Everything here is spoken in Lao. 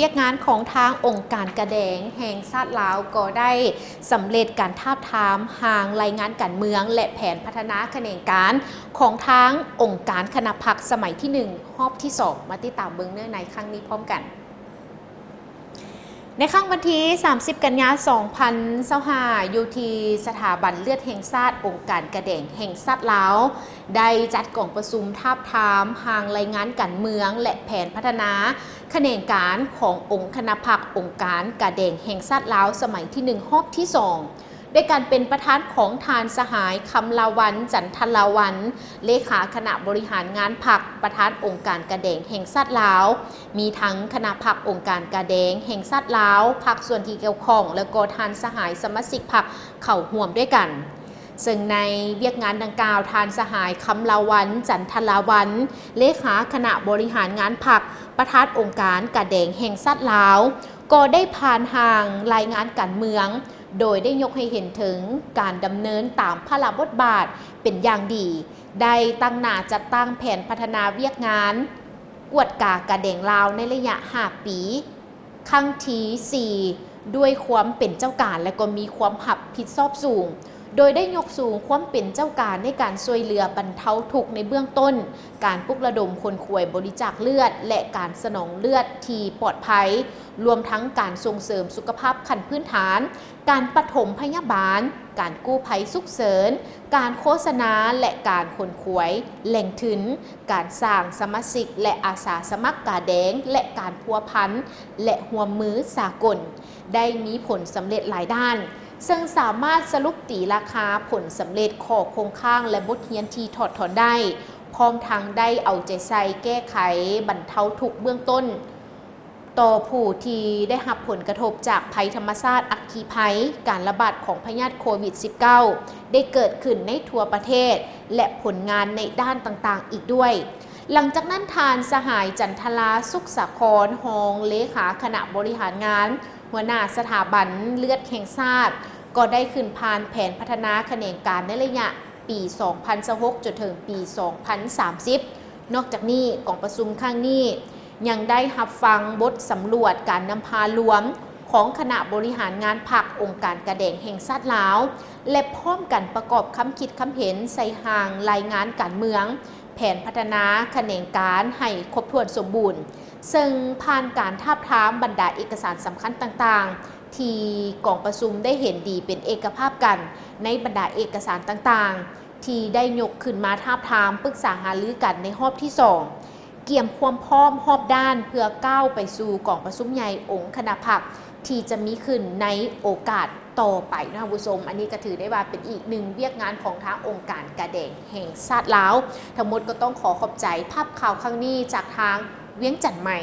ວຽກງານຂອງທາງອົງການກາແດງແຫ່ງຊາດລາວ ກໍໄດ້ສຳເລັດການທາບທາມຮ່າງລາຍງານການເມືອງ ແລະ ແຜນພັດທະນາຂະແໜງການຂອງທາງອົງການຄະນະພັກສະໄໝທີໜຶ່ງ ຮອບທີສອງ ມາຕິດຕາມເບິ່ງເນື້ອໃນຄັ້ງນີ້ພ້ອມກັນ. ໃນຄ່ຳວັນທີສາມສິບ ກັນຍາ ສອງພັນຊາວຫ້າ ຢູ່ທີ່ສະຖາບັນເລືອດແຫ່ງຊາດ ອົງການກາແດງແຫ່ງຊາດລາວ ໄດ້ຈັດກອງປະຊຸມທາບທາມຮ່າງລາຍງານການເມືອງ ແລະ ແຜນພັດທະນາຂະແໜງການຂອງອົງຄະນະພັກອົງການກາແດງແຫ່ງຊາດລາວ ສະໄໝທີໜຶ່ງ ຮອບທີສອງ ໂດຍການເປັນປະທານຂອງທ່ານສະຫາຍ ຄຳລາວັນ ຈັນທະລາວັນ ເລຂາຄະນະບໍລິຫານງານພັກ ປະທານອົງການກາແດງແຫ່ງຊາດລາວ, ມີທັງຄະນະພັກອົງການກາແດງແຫ່ງຊາດລາວ, ພາກສ່ວນທີ່ກ່ຽວຂ້ອງ ແລ້ວກໍທ່ານສະຫາຍສະມາຊິກພັກເຂົ້າຮ່ວມດ້ວຍກັນ. ເຊິ່ງໃນວຽກງານດັ່ງກ່າວ, ທ່ານສະຫາຍ ຄຳລາວັນ ຈັນທະລາວັນ ເລຂາຄະນະບໍລິຫານງານພັກ ປະທານອົງການກາແດງແຫ່ງຊາດລາວ ກໍໄດ້ຜ່ານຮ່າງລາຍງານການເມືອງ ໂດຍໄດ້ຍົກໃຫ້ເຫັນເຖິງການດຳເນີນຕາມພາລະບົດບາດເປັນຢ່າງດີ, ໄດ້ຕັ້ງໜ້າຈັດຕັ້ງແຜນພັດທະນາວຽກງານກວດກາກາແດງລາວໃນໄລຍະຫ້າປີ ຄັ້ງທີສີ່ ດ້ວຍຄວາມເປັນເຈົ້າການ ແລະ ກໍມີຄວາມຮັບຜິດຊອບສູງ, ໂດຍໄດ້ຍົກສູງຄວາມເປັນເຈົ້າການໃນການຊ່ວຍເຫຼືອບັນເທົາທຸກໃນເບື້ອງຕົ້ນ, ການປຸກລະດົມຂົນຂວາຍບໍລິຈາກເລືອດ ແລະ ການສະໜອງເລືອດທີ່ປອດໄພ, ລວມທັງການສົ່ງເສີມສຸຂະພາບຂັ້ນພື້ນຖານ, ການປະຖົມພະຍາບານ, ການກູ້ໄພສຸກເສີນ, ການໂຄສະນາ ແລະ ການຂົນຂວາຍແຫຼ່ງທຶນ, ການສ້າງສະມາຊິກ ແລະ ອາສາສະໝັກກາແດງ ແລະ ການພົວພັນ ແລະ ຮ່ວມມືສາກົນ ໄດ້ມີຜົນສຳເລັດຫຼາຍດ້ານ, ເຊິ່ງສາມາດສະຫຼຸບຕີລາຄາຜົນສຳເລັດ, ຂໍ້ຄົງຄ້າງ ແລະ ບົດຮຽນທີ່ຖອດຖອນໄດ້, ພ້ອມທັງໄດ້ເອົາໃຈໃສ່ແກ້ໄຂບັນເທົາທຸກເບື້ອງຕົ້ນ ຕໍ່ຜູ້ທີ່ໄດ້ຮັບຜົນກະທົບຈາກໄພທຳມະຊາດອັກຄີໄພ, ການລະບາດຂອງພະຍາດໂຄວິດສິບເກົ້າ ໄດ້ເກີດຂຶ້ນໃນທົ່ວປະເທດ ແລະ ຜົນງານໃນດ້ານຕ່າງໆອີກດ້ວຍ. ຫຼັງຈາກນັ້ນ, ທ່ານສະຫາຍ ຈັນທະລາ ສຸກສາຄອນ ຮອງເລຂາຄະນະບໍລິຫານງານ ຫົວໜ້າສະຖາບັນເລືອດແຫ່ງຊາດ ກໍໄດ້ຂຶ້ນຜ່ານແຜນພັດທະນາຂະແໜງການໃນໄລຍະ ປີສອງພັນຊາວຫົກ ຈົນເຖິງປີສອງພັນສາມສິບ. ນອກຈາກນີ້, ກອງປະຊຸມຄັ້ງນີ້ຍັງໄດ້ຮັບຟັງບົດສຳຫຼວດການນຳພາລວມຂອງຄະນະບໍລິຫານງານພັກອົງການກາແດງແຫ່ງຊາດລາວ ແລະ ພ້ອມກັນປະກອບຄຳຄິດຄຳເຫັນໃສ່ຮ່າງລາຍງານການເມືອງ, ແຜນພັດທະນາຂະແໜງການໃຫ້ຄົບຖ້ວນສົມບູນ, ເຊິ່ງຜ່ານການທາບທາມບັນດາເອກະສານສຳຄັນຕ່າງໆ ທີ່ກອງປະຊຸມໄດ້ເຫັນດີເປັນເອກະພາບກັນໃນບັນດາເອກະສານຕ່າງໆ ທີ່ໄດ້ຍົກຂຶ້ນມາທາບທາມປຶກສາຫາລືກັນໃນຮອບທີສອງ, ກຽມຄວາມພ້ອມຮອບດ້ານເພື່ອກ້າວໄປສູ່ກອງປະຊຸມໃຫຍ່ອົງຄະນະພັກທີ່ຈະມີຂຶ້ນໃນໂອກາດຕໍ່ໄປເນາະທ່ານຜູ້ຊົມ. ອັນນີ້ກໍຖືໄດ້ວ່າເປັນອີກໜຶ່ງວຽກງານຂອງທາງອົງການກາແດງແຫ່ງຊາດລາວ. ທັງໝົດກໍຕ້ອງຂໍຂອບໃຈພາບຂ່າວຄັ້ງນີ້ຈາກທາງວຽງຈັນໃໝ່.